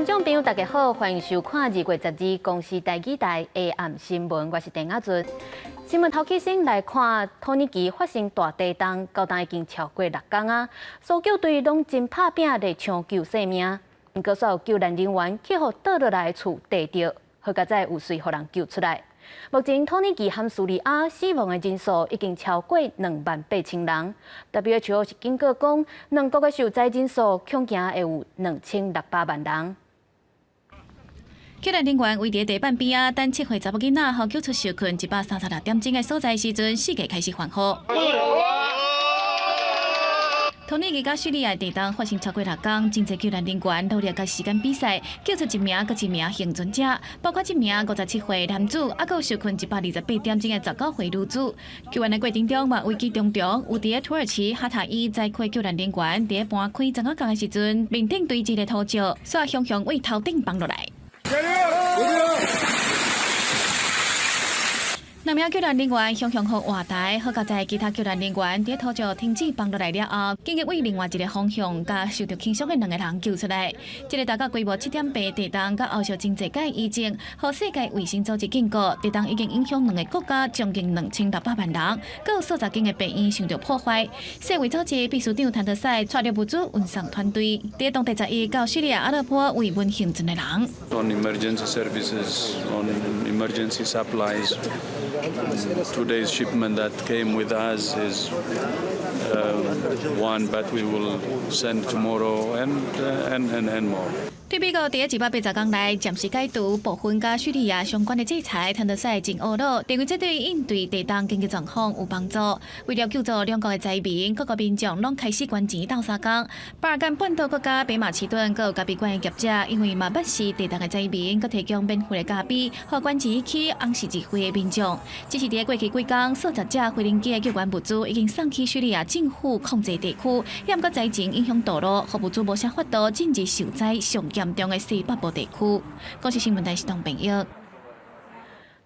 觀眾朋友，大家好，歡迎收看2月12公視台語台下暗新聞，我是鄭亞俊。新聞頭起先來看土耳其發生大地動，到今已經超過6工啊，搜救隊攏真拍拚咧搶救性命，毋過所有救難人員去予倒落來的厝硩著，好佳哉有隨予人救出來。目前土耳其和敘利亞死亡的人數已經超過28,000人。WHO 是警告講，兩國的受災人數恐驚會有2600萬人。救難人員圍佇地板邊仔，等7歲查某囡仔予救出受困136點鐘的所在時陣，四界開始歡呼。土耳其佮敘利亞地動發生超過6工，真濟救難人員努力佮時間比賽，救出一名閣一名倖存者，包括這名57歲男子，猶閣有受困128點鐘的19歲女子。救援的過程中嘛危機重重，有佇咧土耳其哈塔伊災區救難人員佇咧搬開磚仔角的時陣，面頂堆積的土石，煞雄雄對頭頂崩落來。兩名救難人員雄雄予活抬，好佳哉其他救難人員佇土石停止崩落來了後，緊急對另外一个方向，共受著輕傷的兩个人救出來。這个達到規模7.8地動，佮後續真濟個餘震，予世界衛生組織警告，地動已經影響兩个國家將近2600萬人，閣有數十間的病院受著破壞。世衛組織秘書長譚德塞帶著物資運送團隊，佇當地11到敘利亞阿勒頗慰問幸存的人。 On emergency services, on emergency supplies. Today's shipment that came with us is one, but we will send tomorrow and more. 對美國佇180工內暫時解除部分佮敘利亞相關的制裁，譚德塞真懊惱，認為這對應對地動緊急狀況有幫助。為了救助兩國的災民，各國民眾攏開始捐錢鬥相共。巴爾幹半島國家北馬其頓閣有咖啡館的業者，因為嘛捌是地動的災民，閣提供免費的咖啡，予捐錢去紅十字會的民眾。只是佇過去幾工，數十架飛行機的救援物資已經送去敘利亞政府控制地區，猶毋過災情影響道路，予物資無啥法度進入受災上嚴重的西北部地區。公視新聞台是東朋友。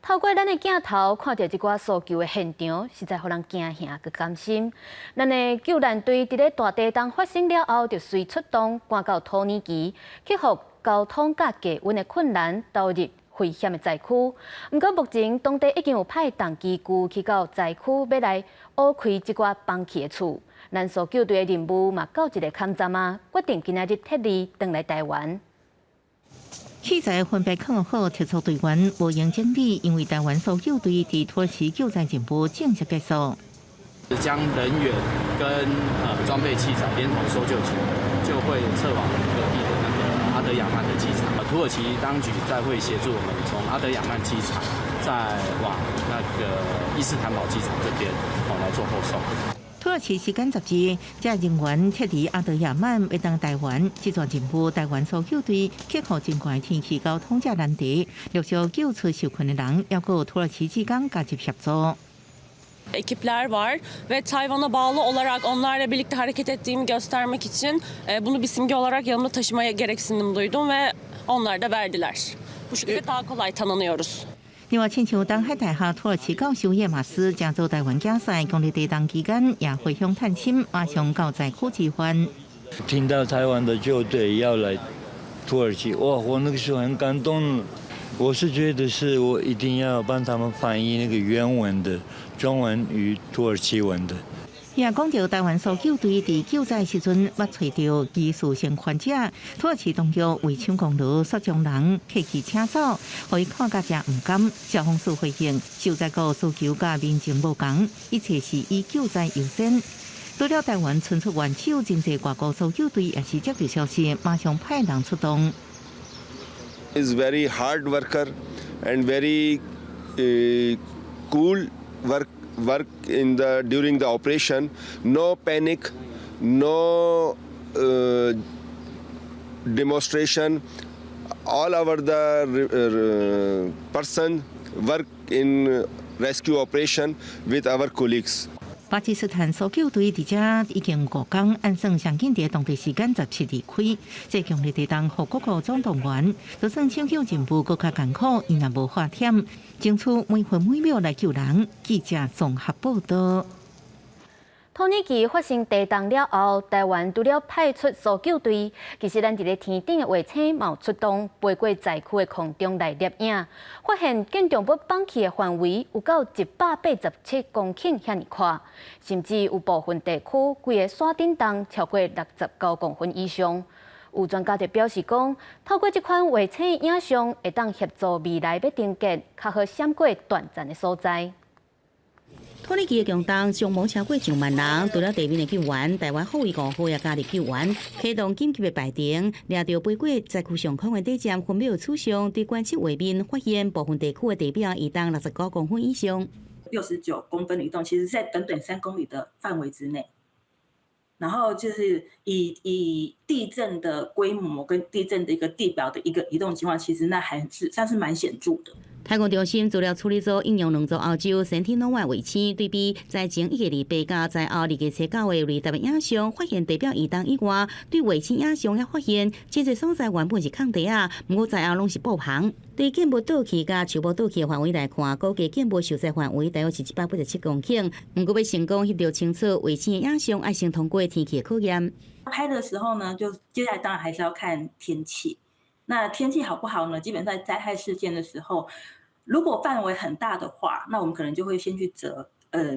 透過咱的鏡頭看著這寡搜救的現場，實在予人驚嚇閣甘心。咱的救難隊佇咧大地動發生了後，就隨出動趕到土耳其，克服交通佮低溫的困難，投入危險的災區。毋過目前當地已經有派重機具去到災區，欲來挖開這寡崩去的厝。咱搜救隊的任務嘛到一个坎站啊，決定今仔日撤離，轉來台灣。器材分別放好，特措隊員無閒整理，因為台灣搜救隊佇土耳其救災任務正式結束。將人員跟裝備器材連同搜救犬，就會撤往隔壁的那個阿德亞曼的機場。土耳其當局再會協助我們從阿德亞曼機場再往那個伊斯坦堡機場這邊哦來做後送。土耳其時間12，這人員撤離阿德亞曼，欲轉台灣。這段任務，台灣搜救隊克服真寒天氣交通這難題，陸續救出受困的人，猶閣有土耳其志工加入協助。 Ekipler var ve Tayvan'a bağlı olarak onlarla birlikte hareket ettiğimi göstermek için bunu bir simge olarak yanımda taşımaya gereksinim duydum ve onlar da verdiler. Bu şekilde daha kolay tanınıyoruz. 另外，親像東海大學土耳其教授葉馬斯正做台灣競賽，講佇地動期間也回鄉探親，馬上到災區支援。聽到台灣的救隊要來土耳其，哇！我那個時候很感動。我是覺得是我一定要幫他們翻譯那個原文的中文與土耳其文的。也講著台灣搜救隊佇救災時陣，捌揣著疑似生還者，土耳其當局為搶功勞，煞將人客氣請走，予伊看甲誠毋甘。消防署回應，受災國需求佮民情無仝，一切是以救災優先。除了台灣伸出援手，真濟外國搜救隊也是接到消息，馬上派人出動。 Is very hard worker and very cool work in the during the operation. No panic, no demonstration. All our the person work in rescue operation with our colleagues. 巴基斯坦搜救隊佇遮已經5工，按算上緊佇當地時間17離開。這強烈地動予各國總動員，就算搶救任務閣較艱苦，伊也無發忝，爭取每分每秒來救人。記者綜合報道。土耳其發生地動了後，台灣除了派出搜救隊，其實咱佇咧天頂的衛星嘛有出動，飛過災區的空中來攝影，發現建築物崩去的範圍有到187公頃遐爾闊，甚至有部分地區規个山頂動超過69公分以上。有專家就表示講，透過這款衛星影像，會當協助未來欲重建較好閃過斷層的所在。土耳其的強動傷亡超過上萬人，除了地面的救援，台灣福衛五號也加入救援，啟動緊急的排程，掠著飛過災區上空的底站分秒取像，對觀測畫面發現部分地區的地表移動69公分以上。 69公分的移動，其實在短短3公里的範圍之內。然後就是以地震的規模跟地震的一個地表的一個移動情況，其實那還是算是蠻顯著的。太空中心資料處理組應用兩座歐洲 Sentinel-1 衛星對比災前1月28到災後2月29的雷達影像，發現地表移動以外，對衛星影像也發現，這個所在原本是空地仔，毋過災後攏是布棚。對建物倒去佮樹木倒去的範圍來看，估計建物受災範圍大約是187公頃。毋過欲成功翕著清楚衛星的影像，愛先通過天氣的考驗。拍的時候呢，就接下來當然還是要看天氣。那天氣好不好呢？基本上在災害事件的時候，如果範圍很大的話，那我們可能就會先去擇，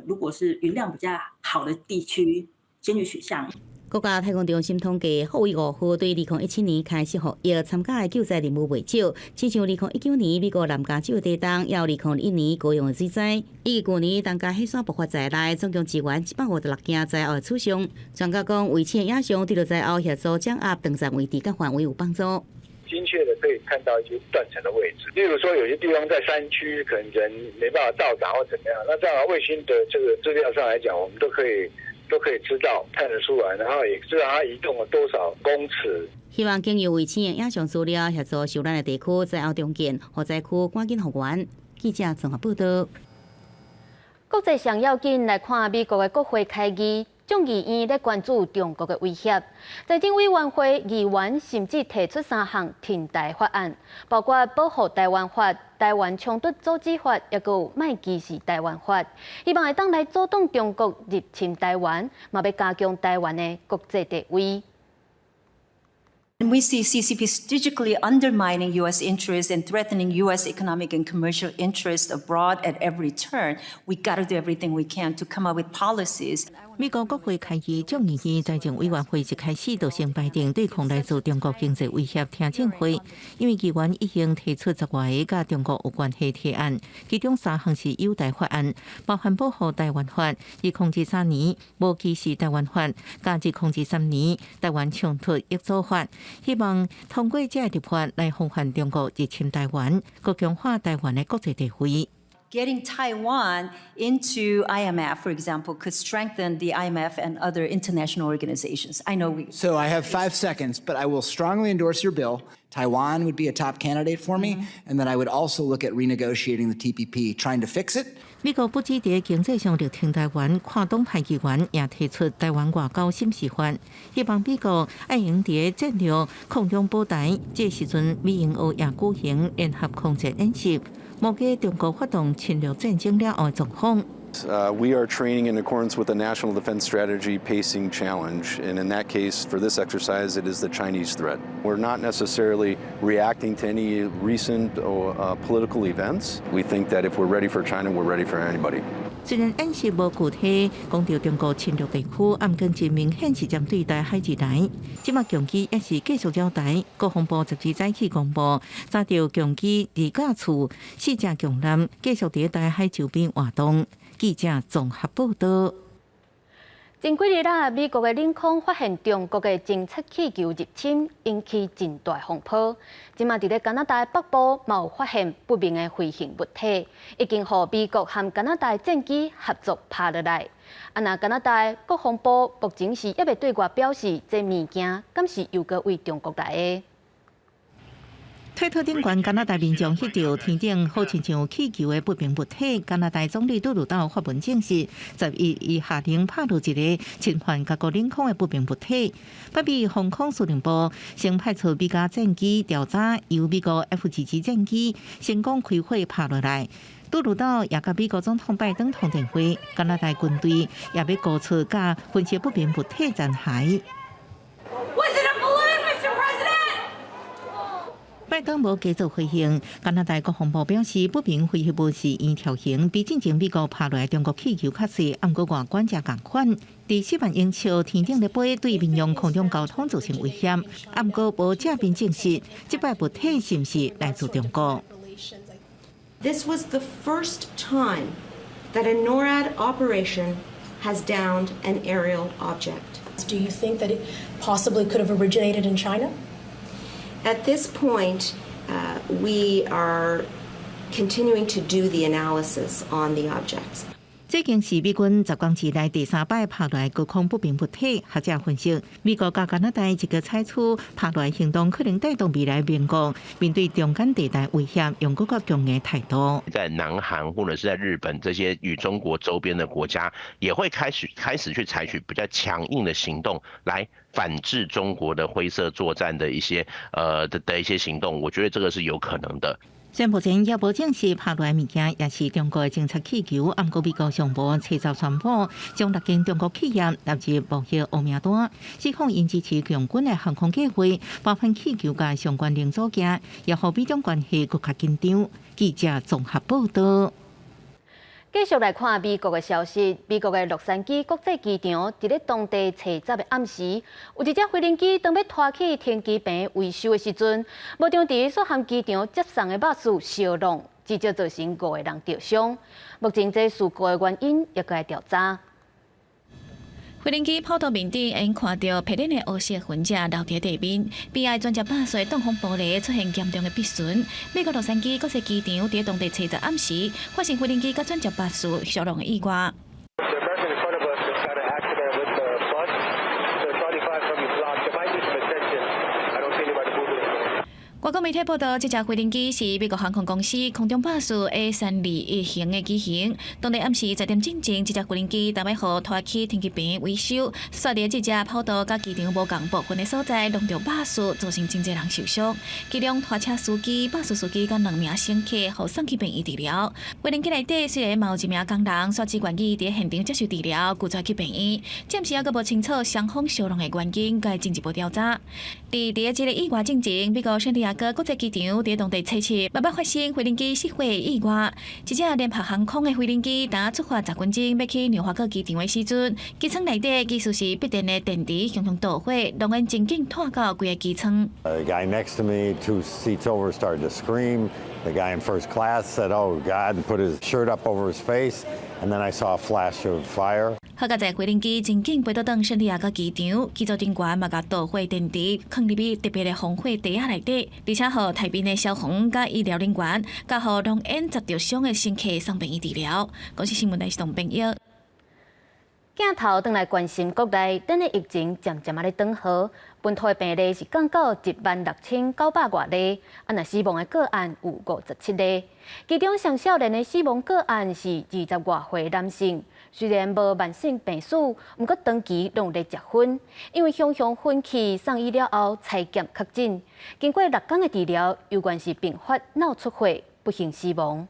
如果是雲量比較好的地區，先去取像。國家太空中心統計，福衛五號對2017年開始服役，參加的救災任務袂少，親像2019年美國南加州地動，抑有2021年高雄的水災，以及舊年東加火山爆發在內，總共支援156件災後取像。專家講，衛星影像對著災後協助掌握斷層位置佮範圍有幫助。精確的可以看到一些斷層的位置，例如說有些地方在山區，可能人沒辦法到達或怎麼樣，那這樣衛星的這個資料上來講，我們都可以知道看得出來，然後也知道它移動了多少公尺。希望經由衛星的影像資料協助受難的地區災後重建，予災區趕緊復原。記者綜合報道。國際上要緊來看美國的國會開議，眾議院咧關注中國的威脅，財政委員會議員甚至提出三項挺台法案，包括保護台灣法、台灣衝突阻止法，抑閣有莫歧視台灣法，希望會當來阻擋中國入侵台灣，嘛欲加強台灣的國際地位。 And we see CCP strategically undermining U.S. interests and threatening U.S. economic and commercial interests abroad at every turn. We got to do everything we can to come up with policies. 美國國會開議眾議院財政委員會一開始就先排定對抗來自中國經濟威脅聽證會，因為議員已經提出十外個佮中國有關係提案，其中三項是友台法案，包含保護台灣法、2023年無歧視台灣法、佮2023年台灣衝突遏阻法，希望通過這个立法來防範中國入侵台灣，閣強化台灣的國際地位。 Getting Taiwan into IMF, for example, could strengthen the IMF and other international organizations. I know we. So I have 5 seconds, but I will strongly endorse your bill. Taiwan would be a top candidate for me, and then I would also look at renegotiating the TPP, trying to fix it. 美國不止佇經濟上力挺台灣，跨黨派議員也提出台灣外交審視法，希望美國愛用佇戰略擴張保台。這時陣，美英澳也舉行聯合空戰演習，模擬中國發動侵略戰爭了後的狀況。 We are training in accordance with the National Defense Strategy Pacing Challenge, and in that case, for this exercise, it is the Chinese threat. We're not necessarily reacting to any recent political events. We think that if we're ready for China, we're ready for anybody. 雖然演習無具體講著中國侵略地區，毋過真明顯是針對台海而來。這馬共機也是繼續擾台。國防部十二早起公布，查著共機二架次四隻共艦繼續佇台海周邊活動。記者綜合報道。前幾日啦，美國的領空發現中國的偵測氣球入侵，引起真大風波。這馬佇咧加拿大北部，嘛有發現不明的飛行物體，已經予美國和加拿大戰機合作拍落來。啊，若加拿大國防部目前是猶未對外表示，這物件敢是猶閣對中國來的。推特頂懸加拿大民眾翕著天頂好親像氣球的不明物體，加拿大總理杜魯道發文證實，11伊下令拍落一个侵犯該國領空的不明物體。北美防空司令部先派出米架戰機調查，由美國 F-22戰機成功開火拍落來。杜魯道也佮美國總統拜登通電話，加拿大軍隊也欲估測佮分析不明物體殘骸。 Was it a balloon, Mr. President? 拜登無繼續回應。加拿大國防部表示，不明飛行物是圓條形，比進前美國拍落來中國氣球較細，毋過外觀誠仝款。佇4萬英尺天頂咧飛，對民用空中交通造成威脅。毋過無正面證實，這擺物體是毋是來自中國。 This was the first time that a NORAD operation has downed an aerial object. Do you think that it possibly could have originated in China? At this point, we are continuing to do the analysis on the objects. 這已經是美軍10工之內第三擺拍落來高空不明物體。學者分析，美國佮加拿大積極採取拍落來行動，可能帶動未來盟國面對中間地帶威脅，用閣較強硬態度。在南韓或者是在日本這些與中國周邊的國家，也會開始去採取比較強硬的行動，來反制中國的灰色作戰的一些的一些行動。我覺得這個是有可能的。雖然目前也無證實拍落來物件，也是中國的偵察氣球，毋過美國上無吹走宣布將六間中國企業納入貿易黑名單，指控𪜶支持共軍的航空計劃，包含氣球佮相關零組件，也予美中關係閣較緊張。記者綜合報道。繼續來看美國的消息，美國的洛杉磯國際機場佇咧當地初十的暗時，有一隻飛行機當欲拖去停機坪維修的時陣，無想佇所含機場接送的巴士相挵，至少造成五個人著傷。目前這事故的原因猶閣咧調查。飛行機跑道面頂，會看著白臉的烏色痕跡留佇地面，邊仔轉接巴士擋風玻璃出現嚴重的破損。美國洛杉磯國際機場佇當地初十暗時發生飛行機佮轉接巴士相挵的意外。 The person in front of us just got an accident with the bus. So it's already 5 from blocked. There might be some attention. I don't see anybody moving. 外國媒體報道，這架飛行機是美國航空公司空中巴士 A321型的機型。當地暗時10點進前，這架飛行機當欲予拖去停機坪維修，煞佇這隻跑道佮機場無仝部分的所在，挵著巴士，造成真濟人受傷。其中拖車司機、巴士司機佮兩名乘客，予送去病院治療。飛行機內底雖然嘛有一名工人，煞只願意佇現場接受治療，拒絕去病院。暫時猶閣無清楚雙方相挵的原因，閣進一步調查。佇這个意外進前，美國聖地亞哥國際機場佇當地初七，嘛捌發生飛行機失火意外。一隻聯合航空的飛行機，當出發10分鐘欲去紐華克機場的時陣，機艙內底其實是筆電的電池熊熊導火，濃煙真緊拖到規個機艙。 The guy next to me, two seats over, started to scream. The guy in first class said, "Oh God," and put his shirt up over his face. And then I saw a flash of fire. 好佳哉飛行機真緊飛倒轉聖地亞哥機場，機組人員嘛共導火電池囥入去特別的防火袋仔內底，而且予台邊的消防佮醫療人員，佮予濃煙砸著傷的乘客送病院治療。公視新聞台是董編譯。鏡頭轉來關心國內，咱的疫情漸漸仔咧轉好，本土的病例是降到16,900外例，啊，若死亡的個案有57例，其中上少年的死亡個案是20外歲男性，雖然無慢性病史，毋過長期攏咧食薰，因為雄雄薰氣送醫了後採檢確診，經過6工的治療，猶原是併發腦出血，不幸死亡。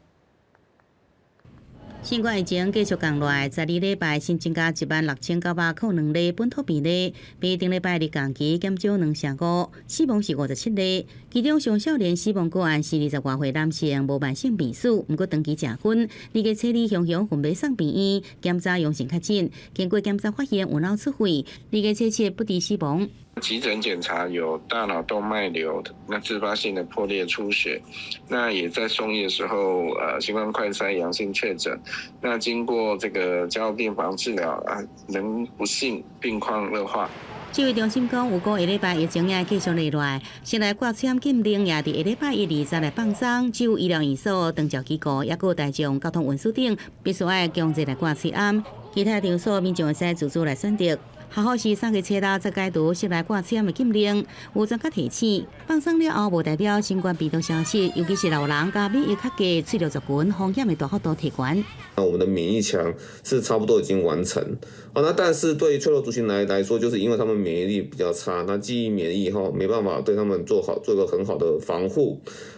新冠疫情繼續降落來，12禮拜新增加16,902例本土病例，比頂禮拜日同期減少2成5，死亡是57例。其中上少年死亡個案是20外歲男性，無慢性病史，毋過長期食薰，2月初2雄雄昏迷送病院，檢查陽性確診，經過檢查發現有腦出血，2月初7不治死亡。急診檢查有大腦動脈瘤，那自發性的破裂出血，那也在送醫的時候，新冠快篩陽性確診，那經過這個加護病房治療啊，仍不幸病況惡化。指揮中心講，預估下禮拜疫情也繼續落來，室內掛喙罨禁令也佇下禮拜一、二、三來放鬆，只有醫療院所、長照機構，抑閣大眾交通運輸等，必須愛強制來掛喙罨，其他場所民眾會使自主來選擇。學校是三月初六才解除室內掛喙罨的禁令。有專家提醒，放鬆了後無代表新冠病毒消失，尤其是老人佮免疫較低、脆弱族群風險會大幅度提懸。那我們的免疫牆是差不多已經完成，好，那但是對脆弱族群來說，就是因為他們免疫力比較差，那記憶免疫哈沒辦法對他們做好做一個很好的防護，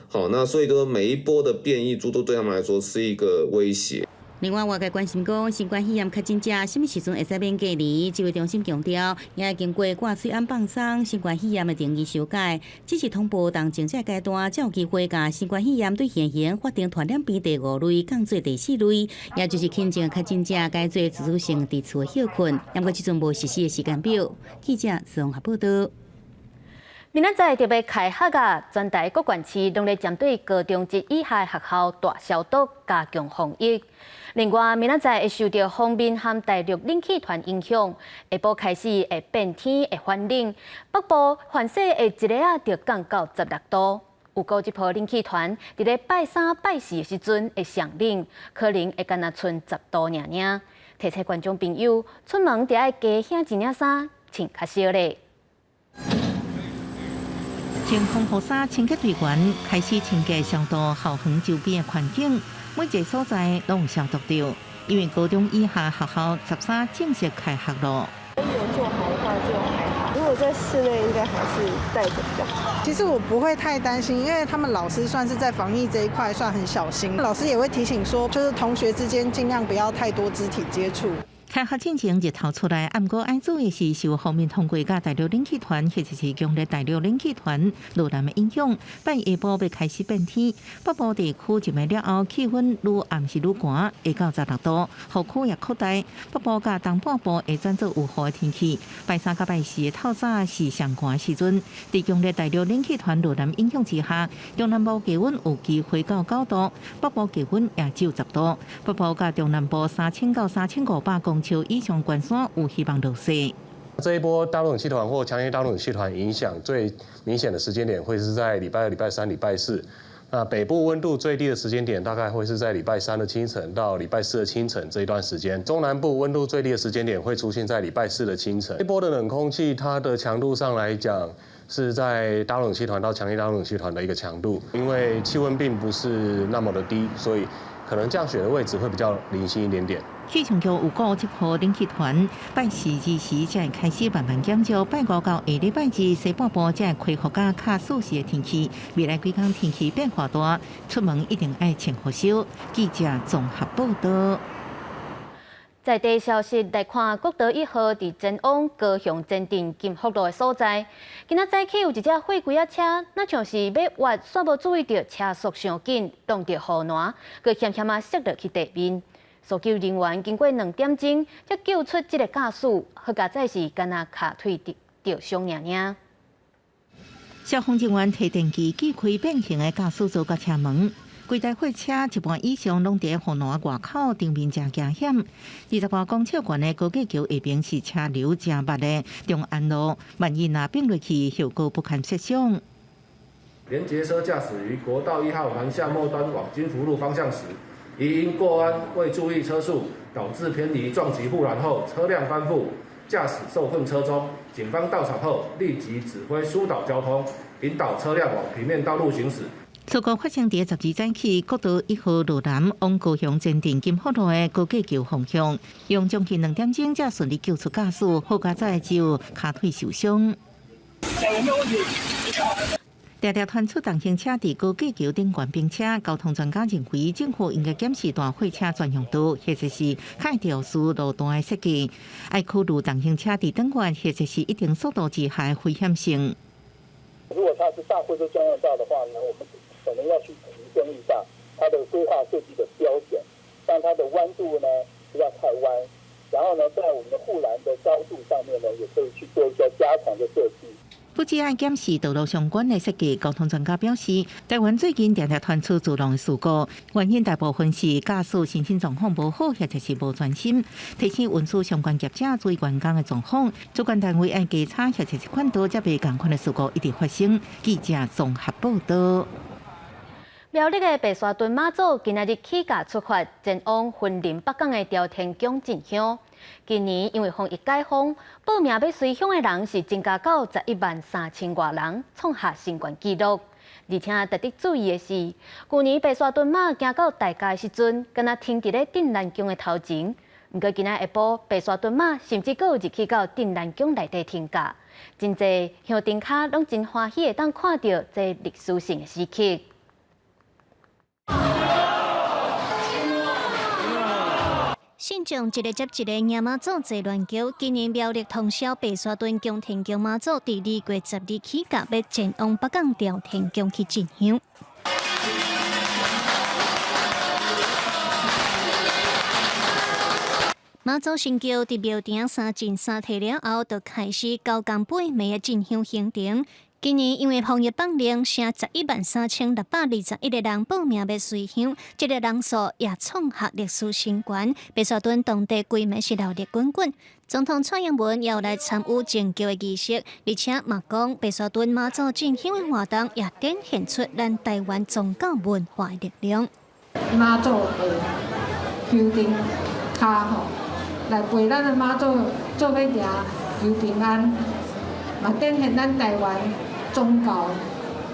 好，那所以說每一波的變異株都對他們來說是一個威脅。另外，外界關心講，新冠肺炎確診者啥物時陣會使免隔離？指揮中心強調，也會經過掛喙罨放鬆，新冠肺炎的定義修改，只是通報當前這個階段，才有機會共新冠肺炎對現行法定傳染病第五類降做第四類，也就是輕症確診者改做自主性佇厝歇睏。不過這陣無實施的時間表。記者綜合報道。明仔載特別開學啊！全台各縣市攏咧針對高中職以下學校大消毒，加強防疫。另外，明仔載會受著鋒面和大陸冷氣團影響，下晡開始會變天，會反冷。北部凡勢會一下仔就降到16度。有講這波冷氣團佇咧拜三、拜四的時陣會上冷，可能會干焦賰10度爾爾。提醒觀眾朋友，出門著愛加添一領衫，穿較少咧。穿防護衫，清潔隊員開始清潔消毒校園周邊的環境，每一個所在攏有消毒著。因為高中以下學校13正式開學咯。有做好的話就還好，如果在室內應該還是戴著比較好。其實我不會太擔心，因為他們老師算是在防疫這一塊算很小心，老師也會提醒說，就是同學之間盡量不要太多肢體接觸。開學進前日頭出來，毋過愛注意是受鋒面通過佮大陸冷氣團，或者是強烈大陸冷氣團落南的影響，拜下晡欲開始變天。北部地區入暝了後，氣溫愈暗時愈寒，會到16度，雨區也擴大。北部佮東半部會轉做有雨的天氣。拜三佮拜四的透早是上寒時陣，佇強烈大陸冷氣團落南影響之下，中南部氣溫有機會到9度，北部氣溫也只有10度。北部佮中南部3000到3500公尺以上懸山有希望落雪。這一波大陸冷氣團或強烈大陸冷氣團影響最明顯的時間點，會是在禮拜二、禮拜三、禮拜四。那北部溫度最低的時間點，大概會是在禮拜三的清晨到禮拜四的清晨這一段時間。中南部溫度最低的時間點會出現在禮拜四的清晨。這波的冷空氣，它的強度上來講，是在大陸冷氣團到強烈大陸冷氣團的一個強度，因為氣溫並不是那麼的低，所以可能降雪的位置會比較零星一點點。氣象局有講，這波冷氣團拜四二時才會開始慢慢減少，拜五到下禮拜二西半部才會恢復較較舒適的天氣。未來幾工天氣變化大，出門一定愛穿予少。記者綜合報道。在地消息來看，國道1號佇前往高雄前鎮金福路的所在，今仔早起有一隻貨櫃仔車，若像是欲越，煞無注意著車速傷緊，擋著護欄，閣險險仔摔落去地面。搜救人員經過2點鐘，才救出這個駕駛，好佳哉是干焦跤腿著傷爾爾。消防人員提電機鋸開變形的駕駛座佮車門。規台貨車一半以上攏佇護欄外口，場面誠驚險。20外公尺懸的高架橋下邊是車流誠密的中安路，萬一若變落去，後果不堪設想。連結車駕駛於國道1號南下末端往金福路方向時，疑因過彎未注意車速，導致偏離撞擊護欄後，車輛翻覆，駕駛受困車中。警方到場後立即指揮疏導交通，引導車輛往平面道路行駛。事故發生佇12早起，國道1號路南往高雄前鎮金福路的高架橋方向，用將近2點鐘才順利救出駕駛，好佳哉只有跤腿受傷。常常傳出重型車佇高架橋頂懸冰車，交通專家認為政府應該檢視大貨車專用道，或者是較特殊路段的設計，愛考慮重型車佇轉彎或者是一定速度之下的危險性。如果它是大貨車專用道的話呢，我們可能要去提升一下它的規劃設計的標準，讓它的彎度呢不要太彎，然後呢，在我們的護欄的高度上面呢，也可以去做一些加強的設計。不只愛檢視道路相關的設計，交通專家表示，台灣最近常常傳出自動事故，原因大部分是駕駛身心狀況無好，或者是無專心。提醒運輸相關業者注意員工的狀況，主管單位愛加查或者是勸導，才袂仝款的事故一直發生。記者綜合報道。苗栗的白沙屯媽祖今仔日起駕出發，前往雲林北港的朝天宮進香。今年因為防疫解封，報名欲隨香的人是增加到11萬3千外人，創下新懸紀錄。而且值得注意的是，舊年白沙屯媽行到大街的時陣，敢若停佇咧鎮瀾宮的頭前。毋過今仔下晡，白沙屯媽甚至閣有入去到鎮瀾宮內底停駕，真濟香燈跤攏真歡喜會當看著這歷史性的時刻。信眾一个接一个迎媽祖坐鸞轎，今年苗栗通霄白沙屯宮天宮媽祖佇2月12起駕，欲前往北港朝天宮去進香。媽祖神轎佇廟埕三進三退了後，就開始九工八暝的進香行程。今年因為防疫放令，剩113,621個人報名欲隨香，這個人數也創下歷史新高。白沙屯當地規暝是熱鬧滾滾，總統蔡英文也有來參與贈轎的儀式，而且嘛講白沙屯媽祖進香的活動也展現出咱台灣宗教文化的力量。媽祖的香燈跤吼，來陪咱的媽祖做伙行，求平安，嘛展現咱台灣宗教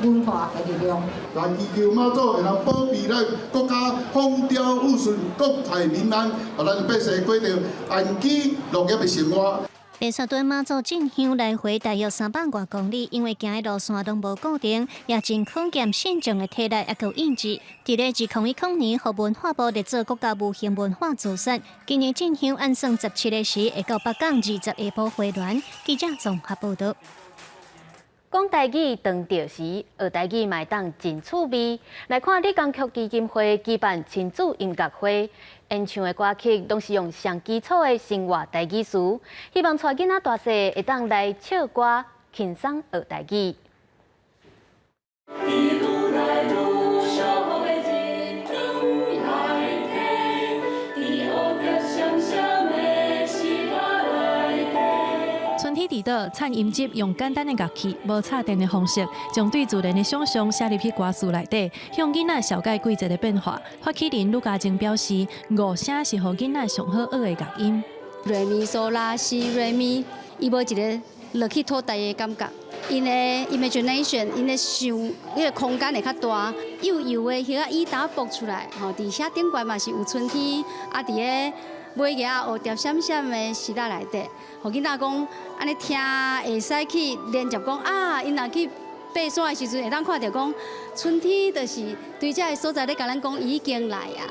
文化的力量。來祈求媽祖會當保庇咱國家風調雨順、國泰民安，予咱百姓過著安居樂業的生活。白沙屯媽祖進香來回大約300外公里，因為行的路線攏無固定，也真考驗信眾的體力猶閣意志。佇咧2010年，予文化部列做國家無形文化資產。今年進香按算17个時會到北港20下晡回鑾。記者綜合報導。講台語當著時，學台語嘛會當真趣味。來看李江曲基金會舉辦親子音樂會，演唱的歌曲攏是用上基礎的生活台語詞，希望帶囡仔大細會當來唱歌，輕鬆學台語。春天佇倒，蔡音質用簡單的樂器、無插電的方式，將對自然的想象寫入去歌詞內底，向囡仔紹介季節的變化。發起人呂家靜表示，五聲是予囡仔上好學的樂音。瑞咪嗦拉西瑞咪，伊無一个落去土地的感覺。𪜶的 imagination，𪜶的想，彼个空間會較大，幼幼的葉仔伊打爆出來，吼，佇遐頂懸嘛是有春天，啊，佇个尾葉仔蝴蝶閃閃的時代內底，予囡仔講按呢聽，會使去連接講啊，𪜶若去爬山的時陣，會當看著講春天，就是對這个所在咧，共咱講已經來啊。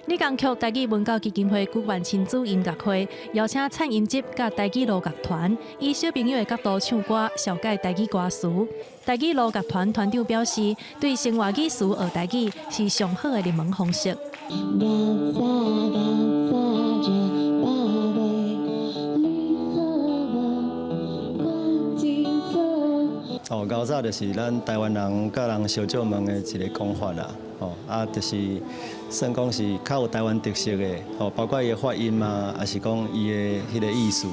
李江曲台語文教基金會舉辦親子音樂會，邀請蔡音質佮台語路樂團，以小朋友的角度唱歌，紹介台語歌詞。台語路樂團團長表示，對生活語詞學台語是上好的入門方式。哦，𠢕早就是咱台灣人佮人相借問的一个講法啦，吼啊，就是算講是較有台灣特色的，吼，包括伊的發音啊，抑是講伊的彼个意思。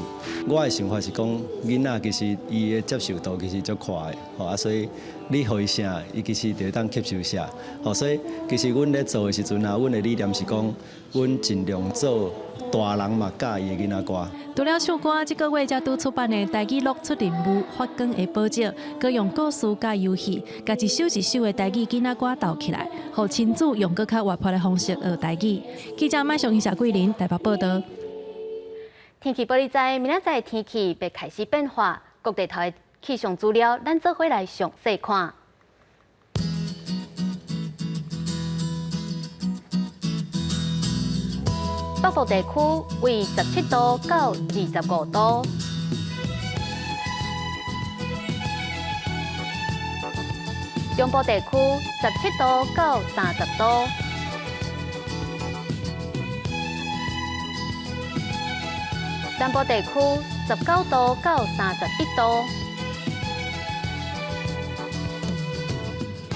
我的想法是講，囡仔其實伊的接受度其實足快的，吼啊，所以你予伊啥，伊其實就會當吸收啥，吼，所以其實阮咧做的時陣啊，阮的理念是講，阮盡量做大人嘛佮意的囡仔歌。除了唱歌，這个月才拄出版的《台語錄出任務發光的寶石》，閣用故事佮遊戲，共一首一首的台語囡仔歌鬥起來，予親子用閣較活潑的方式學台語。記者麥上謝桂林台北報導。天氣報你知，明仔載天氣欲開始變化，各地頭的氣象資料，咱做伙來詳細看。北部地區為17度到25度，中部地區17度到30度，南部地區19度到31度，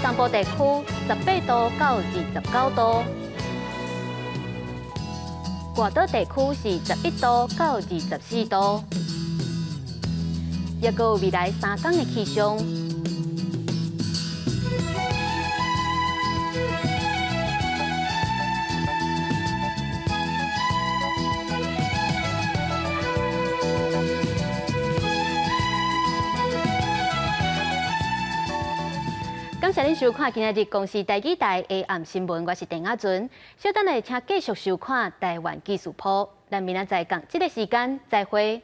東部地區18度到29度。外島地區是11度到24度，抑閣有未來3天的氣象。謝恁收看今仔日公視台語台下暗新聞，我是鄭亞尊。稍等下請繼續收看台灣記事簿。咱明仔載仝這个時間再會。